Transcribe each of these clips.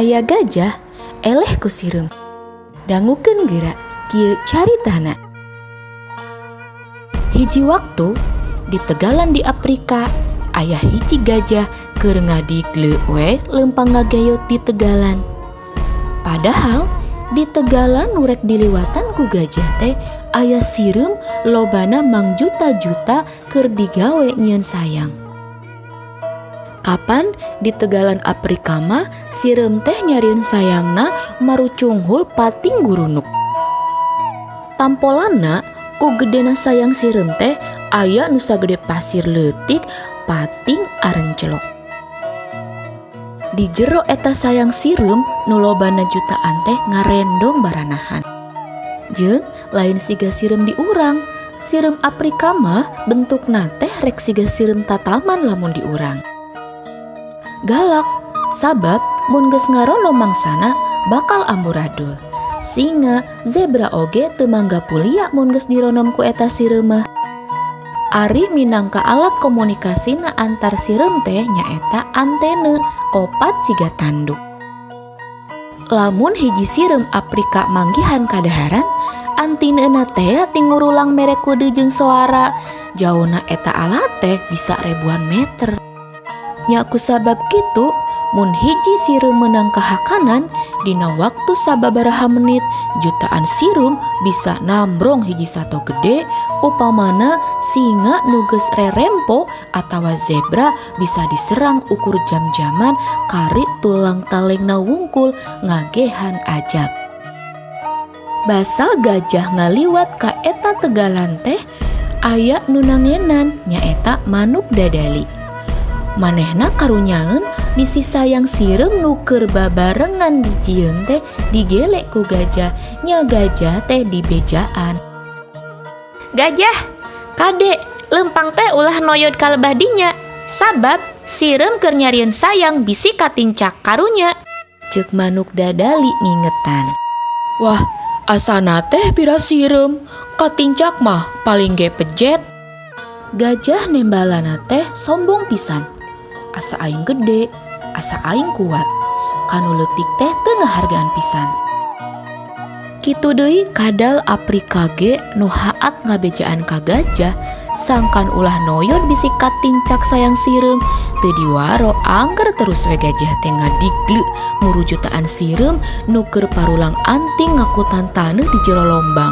Aya gajah eleh ku sireum. Dangukeun geura kieu caritana. Hiji waktu di tegalan di Afrika aya hiji gajah keur ngadigle we leumpang ngageyot di tegalan. Padahal di tegalan nu rek diliwatan ku gajah teh aya sireum lobana mangjuta-juta keur digawe nyieun sayang. Kapan di tegalan Afrika mah sireum teh nyarieun sayangna marucunghul pating gurunuk. Tampolanna ku gedena sayang sireum teh aya nu sagede pasir leutik pating arencelok. Di jero eta sayang sireum nu lobana jutaan teh ngarendong baranahan. Jeung lain siga sireum di urang, sireum Afrika mah bentukna teh rek siga sireum tataman lamun di urang. Galak, sabab mun geus ngarono mangsana bakal amburadul. Singa, zebra oge teu mangga pulia mun geus dironom ku eta sireum mah. Ari minangka alat komunikasina antar sireum teh nyaeta antena opat siga tanduk. Lamun hiji sireum Afrika manggihan kadaharan, antenana teh ti ngurulang mere kode jeung soara. Jauhna eta alat teh bisa ribuan meter. Nya kusabab kitu, mun hiji sireum meunang kahakanan, dina waktu sababaraha menit jutaan sireum bisa nambrong hiji sato gede, upamana singa nu geus rerempo atawa zebra bisa diserang ukur jam-jaman kari tulang talengna wungkul ngagehan ajag. Basa gajah ngaliwat ka eta tegalan teh aya nu nangenan, nyaeta manuk dadali. Manehna karunyaeun bisi sayang sireum nu keur babarengan dijieun teh digelek ku gajah, nya gajah teh dibejaan. "Gajah, kade, leumpang teh ulah noyod ka lebah dinya, sabab sireum keur nyarieun sayang bisi katincak, karunya," ceuk manuk dadali ngingetan. "Wah, asana teh pira sireum, katincak mah paling ge pejet." Gajah nembalana teh sombong pisan. Asa aing gede, asa aing kuat. Kanu leutik teh teu ngahargaan pisan. Kitu deui kadal Afrika ge nu haat ngabejaan ka gajah sangkan ulah noyod bisi katincak sayang sireum, teu diwaro angger terus we gajah teh ngadigle muru jutaan sireum nu keur parulang anting ngakutan taneuh di jero lombang.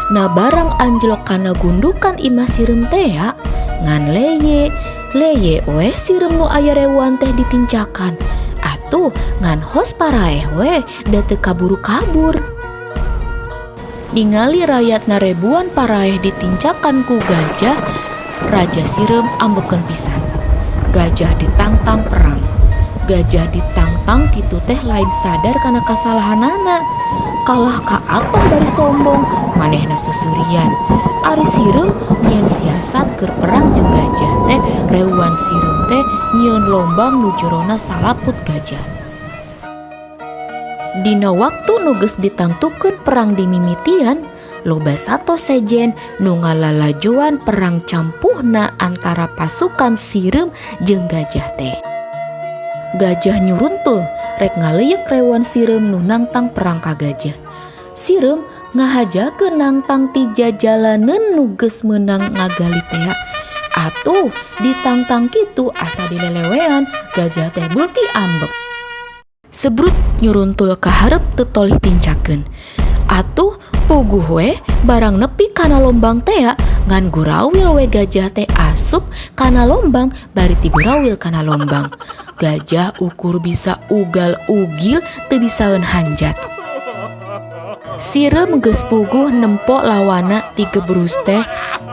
Nah, barang anjlok kana gundukan imah sireum tea, ngan leye, leye weh sireum nu aya rewuan teh ditincakan. Atuh ngan hos paraeh weh da teu kaburu kabur. Ningali rayatna rebuan paraeh ditincakan ku gajah, raja sireum ambekeun pisan. Gajah ditangtang perang. Gajah ditangtang kitu teh lain sadar kana kasalahanana. Kalah ka atom bari sombong, manehna susurian. Ari sireum nyieun siasat keur perang jeung gajah teh, rewuan sireum teh nyieun lombang nu jerona salaput gajah. Dina waktu nu geus ditangtukeun perang dimimitian, loba sato sejen nu ngalalajoan perang campuhna antara pasukan sireum jeung gajah teh. Gajah nyuruntul rek ngaleyek rewuan sireum nu nangtang perang ka gajah. Sireum ngahajakeun nangtang ti jajalaneun nu geus meunang ngagali tea. Atuh ditangtang kitu asa dilelewean, gajah teh beuki ambek. Sebrut nyuruntul ka hareup teu tolih tincakeun. Atuh puguh we barang nepi kana lombang tea, ngan gurawil we gajah teh asup kana lombang bari tigurawil kana lombang. Gajah ukur bisa ugal-ugil teu bisaeun hanjat. Sireum geus puguh nempo lawana tigebrus teh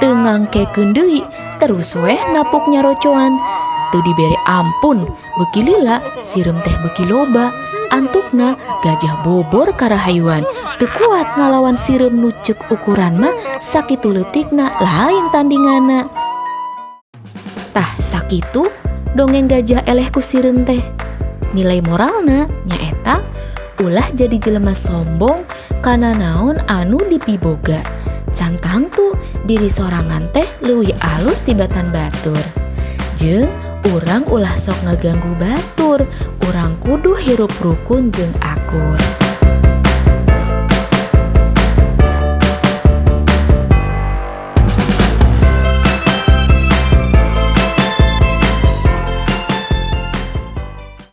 teu ngangkekeun deui, terus weh napuk nyarocoan. Teu dibere ampun, beuki lila sireum teh beuki loba. Antukna gajah bobor karahayuan, teu kuat ngalawan sireum nu ceuk ukuran mah sakitu leutikna lain tandinganna. Tah, sakitu dongeng gajah eleh ku sireum teh. Nilai moralna nyaeta ulah jadi jelema sombong kana naon anu dipiboga. Can tangtu diri sorangan teh leuwih alus tibatan batur. Jeung Urang ulah sok ngaganggu batur. Urang kudu hirup rukun jeung akur.